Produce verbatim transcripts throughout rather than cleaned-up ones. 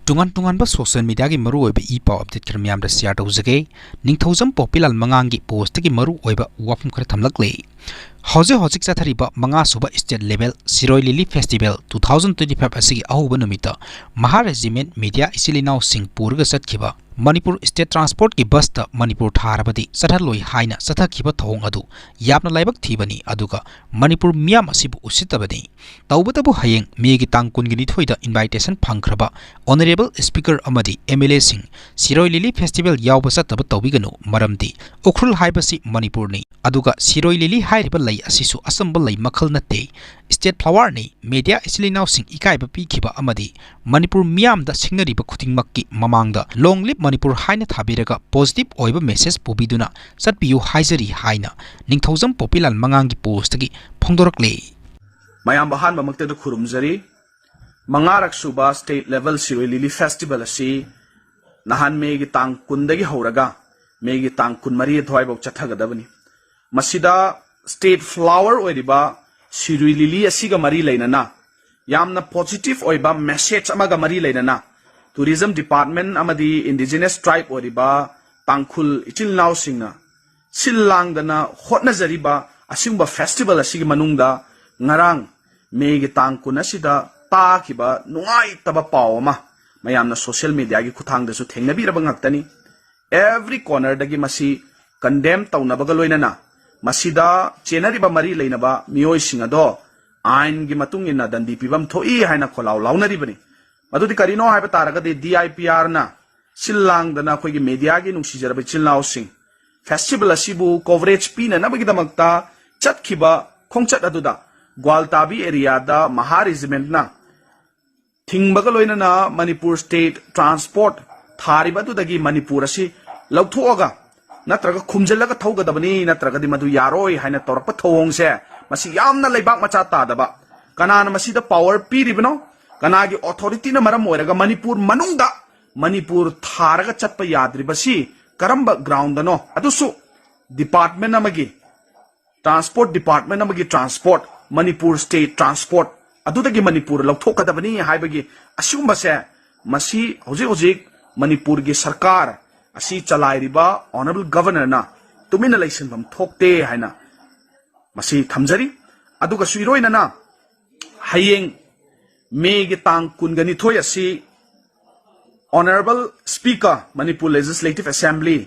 ꯇꯣꯉꯥꯟ ꯇꯣꯉꯥꯟꯕ social mediaꯒꯤ ꯃꯔꯨꯑꯣꯏꯕ ꯏ ꯄꯥꯎ update ꯈꯔ ꯃꯌꯥꯝꯗ share ꯇꯧꯖꯒꯦ꯫ ꯅꯤꯡꯊꯧꯖꯝ ꯄꯣꯄꯤꯂꯥꯜ ꯃꯉꯥꯡꯒꯤ postꯇꯒꯤ ꯃꯔꯨꯑꯣꯏꯕ ꯋꯥꯐꯝ ꯈꯔ ꯊꯝꯂꯛꯂꯤ꯫ ꯍꯧꯖꯤꯛ ꯍꯧꯖꯤꯛ ꯆꯠꯊꯔꯤꯕ ꯃꯉꯥꯁꯨꯕ state level ꯁꯤꯔꯣꯏ ꯂꯤꯂꯤ festival two thousand twenty five ꯑꯁꯤꯒꯤ ꯑꯍꯧꯕ ꯅꯨꯃꯤꯠꯇ ꯃꯍꯥ regiment media ꯏꯆꯤꯜ ꯏꯅꯥꯎꯁꯤꯡ ꯄꯨꯔꯒ ꯆꯠꯈꯤꯕ ꯃꯅꯤꯄꯨꯔ state transportꯀꯤ busꯇ ꯃꯅꯤꯄꯨꯔ ꯊꯥꯔꯕꯗꯤ ꯆꯠꯍꯜꯂꯣꯏ ꯍꯥꯏꯅ ꯆꯠꯊꯈꯤꯕ ꯊꯧꯑꯣꯡ ꯑꯗꯨ ꯌꯥꯝꯅ ꯂꯥꯏꯕꯛ ꯊꯤꯕꯅꯤ, ꯑꯗꯨꯒ ꯃꯅꯤꯄꯨꯔ ꯃꯤꯌꯥꯝ ꯑꯁꯤꯕꯨ ꯎꯁꯤꯠꯇꯕꯅꯤ꯫ ꯇꯧꯕꯇꯕꯨ ꯍꯌꯦꯡ ꯃꯦꯒꯤ ꯇꯥꯡ ꯀꯨꯟꯒ ꯅꯤꯊꯣꯏꯗ invitation ꯐꯪꯈ꯭ꯔꯕ honourable speaker ꯑꯃꯗꯤ MLAꯁꯤꯡ ꯁꯤꯔꯣꯏ ꯂꯤꯂꯤ festival ꯌꯥꯎꯕ ꯆꯠꯇꯕ ꯇꯧꯕꯤꯒꯅꯨ, ꯃꯔꯝꯗꯤ ꯎꯈ꯭ꯔꯨꯜ ꯍꯥꯏꯕꯁꯤ ꯃꯅꯤꯄꯨꯔꯅꯤ, ꯑꯗꯨꯒ ꯁꯤꯔꯣꯏ ꯂꯤꯂꯤ ꯍꯥꯏꯔꯤꯕ ꯂꯩ ꯑꯁꯤꯁꯨ ꯑꯆꯝꯕ ꯂꯩ ꯃꯈꯜ ꯅꯠꯇꯦ, state flowerꯅꯤ꯫ Media ꯏꯆꯤꯜ ꯏꯅꯥꯎꯁꯤꯡ ꯏꯀꯥꯏꯕ ꯄꯤꯈꯤꯕ ꯑꯃꯗꯤ ꯃꯅꯤꯄꯨꯔ ꯃꯤꯌꯥꯝꯗ ꯁꯤꯡꯅꯔꯤꯕ ꯈꯨꯗꯤꯡꯃꯛꯀꯤ ꯃꯃꯥꯡꯗ Long Live Manipur ꯍꯥꯏꯅ ꯊꯥꯕꯤꯔꯒ positive ꯑꯣꯏꯕ message ꯄꯨꯕꯤꯗꯨꯅ ꯆꯠꯄꯤꯌꯨ ꯍꯥꯏꯖꯔꯤ ꯍꯥꯏꯅ ꯅꯤꯡꯊꯧꯖꯝ ꯄꯣꯄꯤꯂꯥꯜ ꯃꯉꯥꯡꯒꯤ postꯇꯒꯤ ꯐꯣꯡꯗꯣꯔꯛꯂꯤ꯫ ꯃꯌꯥꯝꯕ ꯑꯍꯥꯟꯕꯃꯛꯇꯗ ꯈꯨꯔꯨꯝꯖꯔꯤ꯫ ꯃꯉꯥꯔꯛ ꯁꯨꯕ state level ꯁꯤꯔꯣꯏ ꯂꯤꯂꯤ festival ꯑꯁꯤ ꯅꯍꯥꯟ ꯃꯦꯒꯤ ꯇꯥꯡ ꯀꯨꯟꯗꯒꯤ ꯍꯧꯔꯒ ꯃꯦꯒꯤ ꯇꯥꯡ ꯀꯨꯟꯃꯔꯤ ꯑꯗꯨꯋꯥꯏꯐꯥꯎ ꯆꯠꯊꯒꯗꯕꯅꯤ꯫ ꯃꯁꯤꯗ state flower ꯑꯣꯏꯔꯤꯕ ꯁꯤꯔꯨꯏ ꯂꯤꯂꯤ ꯑꯁꯤꯒ ꯃꯔꯤ ꯂꯩꯅꯅ ꯌꯥꯝꯅ positive ꯑꯣꯏꯕ message ꯑꯃꯒ ꯃꯔꯤ ꯂꯩꯅꯅ tourism department ꯑꯃꯗꯤ indigenous tribe ꯑꯣꯏꯔꯤꯕ ꯇꯥꯡꯈꯨꯜ ꯏꯆꯤꯜ ꯏꯅꯥꯎꯁꯤꯡꯅ ꯁꯤꯜ ꯂꯥꯡꯗꯅ ꯍꯣꯠꯅꯖꯔꯤꯕ ꯑꯁꯤꯒꯨꯝꯕ festival ꯑꯁꯤꯒꯤ ꯃꯅꯨꯡꯗ ꯉꯔꯥꯡ ꯃꯦꯒꯤ ꯇꯥꯡ ꯀꯨꯟ ꯑꯁꯤꯗ ꯇꯥꯈꯤꯕ ꯅꯨꯡꯉꯥꯏꯇꯕ ꯄꯥꯎ ꯑꯃ ꯃꯌꯥꯝꯅ social mediaꯒꯤ ꯈꯨꯠꯊꯥꯡꯗꯁꯨ ꯊꯦꯡꯅꯕꯤꯔꯕ ꯉꯥꯛꯇꯅꯤ꯫ Every cornerꯗꯒꯤ ꯃꯁꯤ condemn ꯇꯧꯅꯕꯒ ꯂꯣꯏꯅꯅ ꯃꯁꯤꯗ ꯆꯦꯟꯅꯔꯤꯕ ꯃꯔꯤ ꯂꯩꯅꯕ ꯃꯤꯑꯣꯏꯁꯤꯡ ꯑꯗꯣ ꯑꯥꯏꯟꯒꯤ ꯃꯇꯨꯡ ꯏꯟꯅ ꯗꯟꯗꯤ ꯄꯤꯐꯝ ꯊꯣꯛꯏ ꯍꯥꯏꯅ ꯈꯣꯜꯂꯥꯎ ꯂꯥꯎꯅꯔꯤꯕꯅꯤ꯫ ꯃꯗꯨꯗꯤ ꯀꯔꯤꯅꯣ ꯍꯥꯏꯕ ꯇꯥꯔꯒꯗꯤ DIPRꯅ ꯁꯤꯜ ꯂꯥꯡꯗꯅ ꯑꯩꯈꯣꯏꯒꯤ mediaꯒꯤ ꯅꯨꯡꯁꯤꯖꯔꯕ ꯏꯆꯤꯜ ꯏꯅꯥꯎꯁꯤꯡ festival ꯑꯁꯤꯕꯨ coverage ꯄꯤꯅꯅꯕꯒꯤꯗꯃꯛꯇ ꯆꯠꯈꯤꯕ ꯈꯣꯡꯆꯠ ꯑꯗꯨꯗ ꯒ꯭ꯋꯥꯜꯇꯥꯕꯤ areaꯗ ꯃꯍꯥ regimentꯅ ꯊꯤꯡꯕꯒ ꯂꯣꯏꯅꯅ ꯃꯅꯤꯄꯨꯔ state transport ꯊꯥꯔꯤꯕ ꯑꯗꯨꯗꯒꯤ ꯃꯅꯤꯄꯨꯔ ꯑꯁꯤ ꯂꯧꯊꯣꯛꯑꯒ ꯅꯠꯇ꯭ꯔꯒ ꯈꯨꯝꯖꯤꯜꯂꯒ ꯊꯧꯒꯗꯕꯅꯤ, ꯅꯠꯇ꯭ꯔꯒꯗꯤ ꯃꯗꯨ ꯌꯥꯔꯣꯏ ꯍꯥꯏꯅ ꯇꯧꯔꯛꯄ ꯊꯧꯑꯣꯡꯁꯦ, ꯃꯁꯤ ꯌꯥꯝꯅ ꯂꯩꯕꯥꯛ ꯃꯆꯥ ꯇꯥꯗꯕ꯫ ꯀꯅꯥꯅ ꯃꯁꯤꯗ power ꯄꯤꯔꯤꯕꯅꯣ? ꯀꯅꯥꯒꯤ authorityꯅ ꯃꯔꯝ ꯑꯣꯏꯔꯒ ꯃꯅꯤꯄꯨꯔ ꯃꯅꯨꯡꯗ ꯃꯅꯤꯄꯨꯔ ꯊꯥꯔꯒ ꯆꯠꯄ ꯌꯥꯗ꯭ꯔꯤꯕꯁꯤ ꯀꯔꯝꯕ groundꯗꯅꯣ? ꯑꯗꯨꯁꯨ department ꯑꯃꯒꯤ transport department ꯑꯃꯒꯤ transport, ꯃꯅꯤꯄꯨꯔ state transport ꯑꯗꯨꯗꯒꯤ ꯃꯅꯤꯄꯨꯔ ꯂꯧꯊꯣꯛꯀꯗꯕꯅꯤ ꯍꯥꯏꯕꯒꯤ ꯑꯁꯤꯒꯨꯝꯕꯁꯦ ꯃꯁꯤ ꯍꯧꯖꯤꯛ ꯍꯧꯖꯤꯛ ꯃꯅꯤꯄꯨꯔꯒꯤ ꯁꯔꯀꯥꯔ ꯑꯁꯤ ꯆꯂꯥꯏꯔꯤꯕ Honourable Governorꯅ ꯇꯨꯃꯤꯟꯅ ꯂꯩꯁꯤꯟꯐꯝ ꯊꯣꯛꯇꯦ ꯍꯥꯏꯅ ꯃꯁꯤ ꯊꯝꯖꯔꯤ꯫ ꯑꯗꯨꯒꯁꯨ ꯏꯔꯣꯏꯅꯅ ꯍꯌꯦꯡ ꯃꯦꯒꯤ ꯇꯥꯡ ꯀꯨꯟꯒ ꯅꯤꯊꯣꯏ ꯑꯁꯤ Honourable Speaker, Manipur Legislative Assembly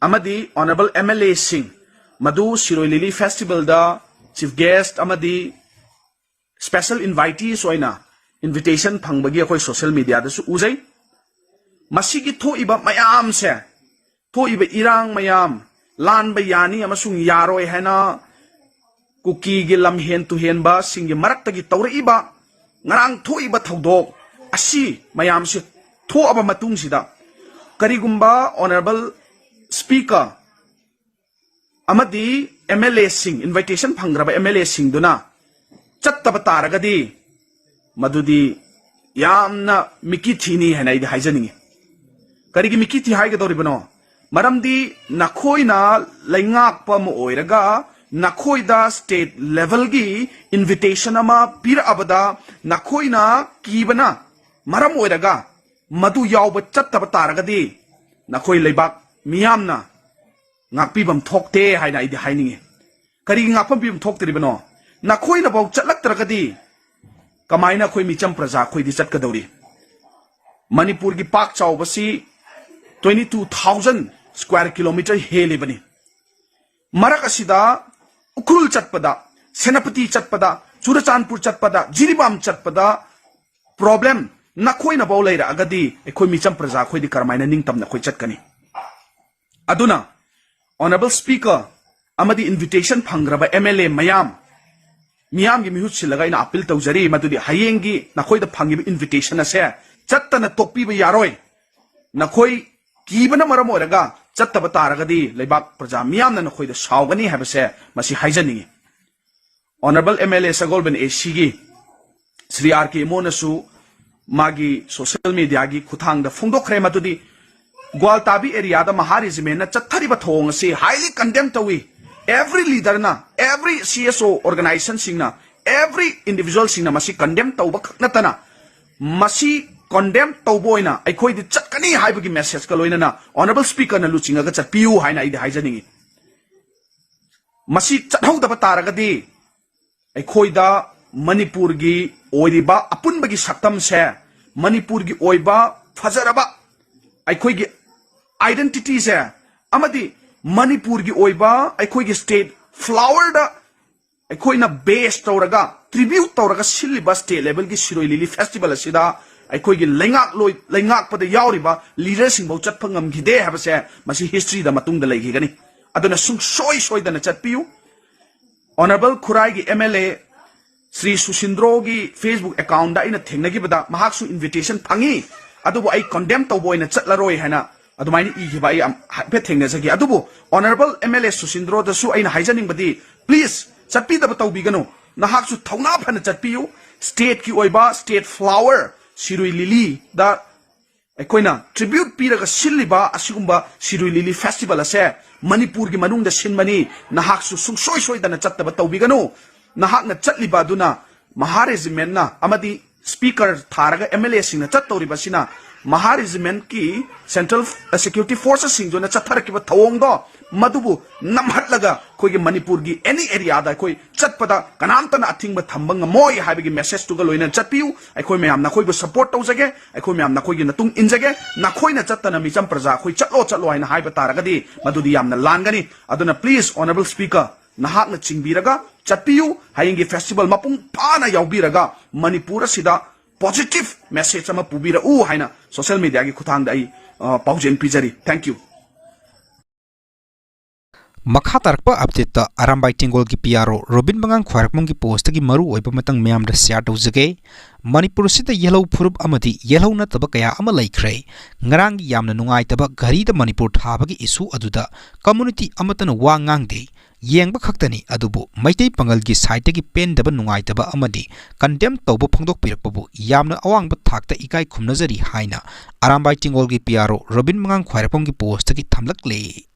ꯑꯃꯗꯤ Honourable MLAꯁꯤꯡ ꯃꯗꯨ ꯁꯤꯔꯣꯏ ꯂꯤꯂꯤ ꯐꯦꯁꯇꯤꯚꯦꯜꯗ ꯆꯤꯐ ꯒꯦꯁ ꯑꯃꯗꯤ ꯁ꯭ꯄꯦꯁꯦꯜ ꯏꯟꯚꯥꯏꯇꯤꯁ ꯑꯣꯏꯅ ꯏꯟꯚꯤꯇꯦꯁꯟ ꯐꯪꯕꯒꯤ ꯑꯩꯈꯣꯏ ꯁꯣꯁꯤꯌꯦꯜ ꯃꯤꯗꯤꯌꯥꯗꯁꯨ ꯎꯖꯩ꯫ ꯃꯁꯤꯒꯤ ꯊꯣꯛꯏꯕ ꯃꯌꯥꯝꯁꯦ, ꯊꯣꯛꯏꯕ ꯏꯔꯥꯡ ꯃꯌꯥꯝ, ꯂꯥꯟꯕ ꯌꯥꯅꯤ ꯑꯃꯁꯨꯡ ꯌꯥꯔꯣꯏ ꯍꯥꯏꯅ ꯀꯨꯀꯤꯒꯤ ꯂꯝꯍꯦꯟ ꯇꯨꯍꯦꯟꯕꯁꯤꯡꯒꯤ ꯃꯔꯛꯇꯒꯤ ꯇꯧꯔꯛꯏꯕ ꯉꯔꯥꯡ ꯊꯣꯛꯏꯕ ꯊꯧꯗꯣꯛ ꯑꯁꯤ ꯃꯌꯥꯝꯁꯤ ꯊꯣꯛꯑꯕ ꯃꯇꯨꯡꯁꯤꯗ, ꯀꯔꯤꯒꯨꯝꯕ Honourable Speaker ꯑꯃꯗꯤ MLAꯁꯤꯡ, ꯏꯟꯚꯥꯏꯇꯦꯁꯟ ꯐꯪꯈ꯭ꯔꯕ MLAꯁꯤꯡꯗꯨꯅ ꯆꯠꯇꯕ ꯇꯥꯔꯒꯗꯤ, ꯃꯗꯨꯗꯤ ꯌꯥꯝꯅ ꯃꯤꯀꯤ ꯊꯤꯅꯤ ꯍꯥꯏꯅ ꯑꯩꯗꯤ ꯍꯥꯏꯖꯅꯤꯡꯉꯤ꯫ ꯀꯔꯤꯒꯤ ꯃꯤꯀꯤ ꯊꯤ ꯍꯥꯏꯒꯗꯧꯔꯤꯕꯅꯣ? ꯃꯔꯝꯗꯤ ꯅꯈꯣꯏꯅ ꯂꯩꯉꯥꯛꯄ ꯑꯃ ꯑꯣꯏꯔꯒ ꯅꯈꯣꯏꯗ ꯁ꯭ꯇꯦꯠ ꯂꯦꯚꯦꯜꯒꯤ ꯏꯟꯚꯤꯇꯦꯁꯟ ꯑꯃ ꯄꯤꯔꯛꯑꯕꯗ ꯅꯈꯣꯏꯅ ꯀꯤꯕꯅ ꯃꯔꯝ ꯑꯣꯏꯔꯒ ꯃꯗꯨ ꯌꯥꯎꯕ ꯆꯠꯇꯕ ꯇꯥꯔꯒꯗꯤ ꯅꯈꯣꯏ ꯂꯩꯕꯥꯛ ꯃꯤꯌꯥꯝꯅ ꯉꯥꯛꯄꯤꯐꯝ ꯊꯣꯛꯇꯦ ꯍꯥꯏꯅ ꯑꯩꯗꯤ ꯍꯥꯏꯅꯤꯡꯉꯤ꯫ ꯀꯔꯤꯒꯤ ꯉꯥꯛꯐꯝ ꯄꯤꯐꯝ ꯊꯣꯛꯇ꯭ꯔꯤꯕꯅꯣ? ꯅꯈꯣꯏꯅꯐꯥꯎ ꯆꯠꯂꯛꯇ꯭ꯔꯒꯗꯤ ꯀꯃꯥꯏꯅ ꯑꯩꯈꯣꯏ ꯃꯤꯆꯝ ꯄ꯭ꯔꯖꯥ ꯑꯩꯈꯣꯏꯗꯤ ꯆꯠꯀꯗꯧꯔꯤ? ꯃꯅꯤꯄꯨꯔꯒꯤ ꯄꯥꯛ ꯆꯥꯎꯕꯁꯤ twenty two thousand square kilometre ꯍꯦꯜꯂꯤꯕꯅꯤ꯫ ꯃꯔꯛ ꯑꯁꯤꯗ ꯎꯈ꯭ꯔꯨꯜ ꯆꯠꯄꯗ, ꯁꯦꯅꯥꯄꯇꯤ ꯆꯠꯄꯗ, ꯆꯨꯔꯆꯥꯟꯄꯨꯔ ꯆꯠꯄꯗ, ꯖꯤꯔꯤꯕꯥꯝ ꯆꯠꯄꯗ ꯄ꯭ꯔꯣꯕ꯭ꯂꯦꯝ ꯅꯈꯣꯏꯅꯐꯥꯎ ꯂꯩꯔꯛꯑꯒꯗꯤ ꯑꯩꯈꯣꯏ ꯃꯤꯆꯝ ꯄ꯭ꯔꯖꯥ ꯑꯩꯈꯣꯏꯗꯤ ꯀꯔꯝꯍꯥꯏꯅ ꯅꯤꯡꯇꯝꯅ ꯑꯩꯈꯣꯏ ꯆꯠꯀꯅꯤ? ꯑꯗꯨꯅ Honourable Speaker ꯑꯃꯗꯤ ꯏꯟꯚꯤꯇꯦꯁꯟ ꯐꯪꯈ꯭ꯔꯕ MLA ꯃꯌꯥꯝ, ꯃꯤꯌꯥꯝꯒꯤ ꯃꯤꯍꯨꯠ ꯁꯤꯜꯂꯒ ꯑꯩꯅ ꯑꯄꯤꯜ ꯇꯧꯖꯔꯤ, ꯃꯗꯨꯗꯤ ꯍꯌꯦꯡꯒꯤ ꯅꯈꯣꯏꯗ ꯐꯪꯉꯤꯕ ꯏꯟꯚꯤꯇꯦꯁꯟ ꯑꯁꯦ ꯆꯠꯇꯅ ꯇꯣꯛꯄꯤꯕ ꯌꯥꯔꯣꯏ꯫ ꯅꯈꯣꯏ ꯀꯤꯕꯅ ꯃꯔꯝ ꯑꯣꯏꯔꯒ ꯆꯠꯇꯕ ꯇꯥꯔꯒꯗꯤ ꯂꯩꯕꯥꯛ ꯄ꯭ꯔꯖꯥ ꯃꯤꯌꯥꯝꯅ ꯅꯈꯣꯏꯗ ꯁꯥꯎꯒꯅꯤ ꯍꯥꯏꯕꯁꯦ ꯃꯁꯤ ꯍꯥꯏꯖꯅꯤꯡꯉꯤ꯫ Honourable MLA ꯁꯒꯣꯜꯕꯟ ACꯒꯤ ꯁ꯭ꯔꯤ R K ꯏꯃꯣꯅꯁꯨ ꯃꯥꯒꯤ ꯁꯣꯁꯤꯌꯦꯜ ꯃꯤꯗꯤꯌꯥꯒꯤ ꯈꯨꯠꯊꯥꯡꯗ ꯐꯣꯡꯗꯣꯛꯈ꯭ꯔꯦ, ꯃꯗꯨꯗꯤ ꯒ꯭ꯋꯥꯜꯇꯥꯕꯤ ꯑꯦꯔꯤꯌꯥꯗ ꯃꯍꯥ ꯔꯦꯖꯤꯃꯦꯟꯅ ꯆꯠꯊꯔꯤꯕ ꯊꯧꯑꯣꯡ ꯑꯁꯤ highly condemn ꯇꯧꯏ꯫ Every leaderꯅ, every CSO organizationꯁꯤꯡꯅ, every individualꯁꯤꯡꯅ ꯃꯁꯤ condemn ꯇꯧꯕ ꯈꯛ ꯅꯠꯇꯅ ꯃꯁꯤ condemn ꯇꯧꯕ ꯑꯣꯏꯅ ꯑꯩꯈꯣꯏꯗꯤ ꯆꯠꯀꯅꯤ ꯍꯥꯏꯕꯒꯤ message ꯀ ꯂꯣꯏꯅꯅ Honourable Speaker ꯅ ꯂꯨꯆꯤꯡꯉꯒ ꯆꯠꯄꯤꯌꯨ ꯍꯥꯏꯅ ꯑꯩꯗꯤ ꯍꯥꯏꯖꯅꯤꯡꯏ꯫ ꯃꯁꯤ ꯆꯠꯍꯧꯗꯕ ꯇꯥꯔꯒꯗꯤ ꯑꯩꯈꯣꯏꯗ ꯃꯅꯤꯄꯨꯔꯒꯤ ꯑꯣꯏꯔꯤꯕ ꯑꯄꯨꯟꯕꯒꯤ ꯁꯛꯇꯝꯁꯦ, ꯃꯅꯤꯄꯨꯔꯒꯤ ꯑꯣꯏꯕ ꯐꯖꯔꯕ ꯑꯩꯈꯣꯏꯒꯤ identity ꯁꯦ ꯑꯃꯗꯤ ꯃꯅꯤꯄꯨꯔꯒꯤ ꯑꯣꯏꯕ ꯑꯩꯈꯣꯏꯒꯤ state flower ꯗ ꯑꯩꯈꯣꯏꯅ base ꯇꯧꯔꯒ, tribute ꯇꯧꯔꯒ ꯁꯤꯜꯂꯤꯕ state level ꯒꯤ ꯁꯤꯔꯣꯏ ꯂꯤꯂꯤ festival ꯑꯁꯤꯗ ꯑꯩꯈꯣꯏꯒꯤ ꯂꯩꯉꯥꯛꯂꯣꯏ-, ꯂꯩꯉꯥꯛꯄꯗ ꯌꯥꯎꯔꯤꯕ leader ꯁꯤꯡꯐꯧ ꯆꯠꯄ ꯉꯝꯈꯤꯗꯦ ꯍꯥꯏꯕꯁꯦ ꯃꯁꯤ history ꯗ ꯃꯇꯨꯡꯗ ꯂꯩꯈꯤꯒꯅꯤ꯫ ꯑꯗꯨꯅ ꯁꯨꯡꯁꯣꯏ ꯁꯣꯏꯗꯅ ꯆꯠꯄꯤꯌꯨ꯫ Honourable ꯈꯨꯔꯥꯏꯒꯤ M L A Shri ꯁꯨꯁꯤꯟꯗ꯭ꯔꯣꯒꯤ Facebook account ꯗ ꯑꯩꯅ ꯊꯦꯡꯅꯈꯤꯕꯗ ꯃꯍꯥꯛꯁꯨ invitation ꯐꯪꯉꯤ, ꯑꯗꯨꯕꯨ ꯑꯩ condemn ꯇꯧꯕ ꯑꯣꯏꯅ ꯆꯠꯂꯔꯣꯏ ꯍꯥꯏꯅ ꯑꯗꯨꯃꯥꯏꯅ ꯏꯈꯤꯕ ꯑꯩ ꯌꯥꯝ ꯍꯥꯏꯐꯦꯠ ꯊꯦꯡꯅꯖꯈꯤ꯫ ꯑꯗꯨꯕꯨ Honourable M L A ꯁꯨꯁꯤꯟꯗ꯭ꯔꯣꯗꯁꯨ ꯑꯩꯅ ꯍꯥꯏꯖꯅꯤꯡꯕꯗꯤ, please ꯆꯠꯄꯤꯗꯕ ꯇꯧꯕꯤꯒꯅꯨ, ꯅꯍꯥꯛꯁꯨ ꯊꯧꯅꯥ ꯐꯅ ꯆꯠꯄꯤꯌꯨ꯫ State ꯀꯤ ꯑꯣꯏꯕ state flower ꯁꯤꯔꯣꯏ ꯂꯤꯂꯤꯗ ꯑꯩꯈꯣꯏꯅ tribute ꯄꯤꯔꯒ ꯁꯤꯜꯂꯤꯕ ꯑꯁꯤꯒꯨꯝꯕ ꯁꯤꯔꯣꯏ ꯂꯤꯂꯤ festival ꯑꯁꯦ ꯃꯅꯤꯄꯨꯔꯒꯤ ꯃꯅꯨꯡꯗ ꯁꯤꯟꯕꯅꯤ꯫ ꯅꯍꯥꯛꯁꯨ ꯁꯨꯡꯁꯣꯏ ꯁꯣꯏꯗꯅ ꯆꯠꯇꯕ ꯇꯧꯕꯤꯒꯅꯨ꯫ ꯅꯍꯥꯛꯅ ꯆꯠꯂꯤꯕ ꯑꯗꯨꯅ ꯃꯍꯥ regiment ꯅ ꯑꯃꯗꯤ speaker ꯊꯥꯔꯒ M L A ꯁꯤꯡꯅ ꯆꯠꯇꯧꯔꯤꯕꯁꯤꯅ ꯃꯍꯥ regiment ꯀꯤ central security forces ꯁꯤꯡꯗꯨꯅ ꯆꯠꯊꯔꯛꯈꯤꯕ ꯊꯧꯑꯣꯡꯗꯣ ꯃꯗꯨꯕꯨ ꯅꯝꯍꯠꯂꯒ ꯑꯩꯈꯣꯏꯒꯤ ꯃꯅꯤꯄꯨꯔꯒꯤ any area ꯗ ꯑꯩꯈꯣꯏ ꯆꯠꯄꯗ ꯀꯅꯥꯝꯇꯅ ꯑꯊꯤꯡꯕ ꯊꯝꯕ ꯉꯝꯃꯣꯏ ꯍꯥꯏꯕꯒꯤ message ꯇꯨꯒ ꯂꯣꯏꯅꯅ ꯆꯠꯄꯤꯌꯨ꯫ ꯑꯩꯈꯣꯏ ꯃꯌꯥꯝ ꯅꯈꯣꯏꯕꯨ support ꯇꯧꯖꯒꯦ, ꯑꯩꯈꯣꯏ ꯃꯌꯥꯝ ꯅꯈꯣꯏꯒꯤ ꯃꯇꯨꯡ ꯏꯟꯖꯒꯦ꯫ ꯅꯈꯣꯏꯅ ꯆꯠꯇꯅ ꯃꯤꯆꯝ ꯄ꯭ꯔꯖꯥ ꯑꯩꯈꯣꯏ ꯆꯠꯂꯣ ꯆꯠꯂꯣ ꯍꯥꯏꯅ ꯍꯥꯏꯕ ꯇꯥꯔꯒꯗꯤ ꯃꯗꯨꯗꯤ ꯌꯥꯝꯅ ꯂꯥꯟꯒꯅꯤ꯫ ꯑꯗꯨꯅ please Honourable Speaker, ꯅꯍꯥꯛꯅ ꯆꯤꯡꯕꯤꯔꯒ ꯆꯠꯄꯤꯌꯨ꯫ ꯍꯌꯦꯡꯒꯤ festival ꯃꯄꯨꯡ ꯐꯥꯅ ꯌꯥꯎꯕꯤꯔꯒ ꯃꯅꯤꯄꯨꯔ ꯑꯁꯤꯗ positive message ꯑꯃ ꯄꯨꯕꯤꯔꯛꯎ ꯍꯥꯏꯅ social media ꯒꯤ ꯈꯨꯠꯊꯥꯡꯗ ꯑꯩ, ꯑ, ꯄꯥꯎꯖꯦꯜ ꯄꯤꯖꯔꯤ꯫ Thank you꯫ ꯃꯈꯥ ꯇꯥꯔꯛꯄ update ꯇ ꯑꯔꯥꯝꯕꯥꯏ ꯇꯦꯡꯒꯣꯜꯒꯤ P R O ꯔꯣꯕꯤꯟ ꯃꯉꯥꯡ ꯈ꯭ꯋꯥꯏꯔꯥꯛꯄꯝꯒꯤ post ꯇꯒꯤ ꯃꯔꯨ ꯑꯣꯏꯕ ꯃꯇꯥꯡ ꯃꯌꯥꯝꯗ share ꯇꯧꯖꯒꯦ꯫ ꯃꯅꯤꯄꯨꯔ ꯑꯁꯤꯗ ꯌꯦꯜꯍꯧ ꯐꯨꯔꯨꯞ ꯑꯃꯗꯤ ꯌꯦꯜꯍꯧ ꯅꯠꯇꯕ ꯀꯌꯥ ꯑꯃ ꯂꯩꯈ꯭ꯔꯦ꯫ ꯉꯔꯥꯡꯒꯤ ꯌꯥꯝꯅ ꯅꯨꯡꯉꯥꯏꯇꯕ ꯘꯔꯤꯗ ꯃꯅꯤꯄꯨꯔ ꯊꯥꯕꯒꯤ issue ꯑꯗꯨꯗ community ꯑꯃꯠꯇꯅ ꯋꯥ ꯉꯥꯡꯗꯦ꯫ ꯌꯦꯡꯕ ꯈꯛꯇꯅꯤ, ꯑꯗꯨꯕꯨ ꯃꯩꯇꯩ ꯄꯥꯉꯜꯒꯤ side ꯇꯒꯤ ꯄꯦꯟꯗꯕ, ꯅꯨꯡꯉꯥꯏꯇꯕ ꯑꯃꯗꯤ condemn ꯇꯧꯕ ꯐꯣꯡꯗꯣꯛꯄꯤꯔꯛꯄꯕꯨ ꯌꯥꯝꯅ ꯑꯋꯥꯡꯕ ꯊꯥꯛꯇ ꯏꯀꯥꯏ ꯈꯨꯝꯅꯖꯔꯤ ꯍꯥꯏꯅ ꯑꯔꯥꯝꯕꯥꯏ ꯇꯦꯡꯒꯣꯜꯒꯤ P R O ꯔꯣꯕꯤꯟ ꯃꯉꯥꯡ ꯈ꯭ꯋꯥꯏꯔꯥꯛꯄꯝꯒꯤ post ꯇꯒꯤ ꯊꯝꯂꯛꯂꯦ꯫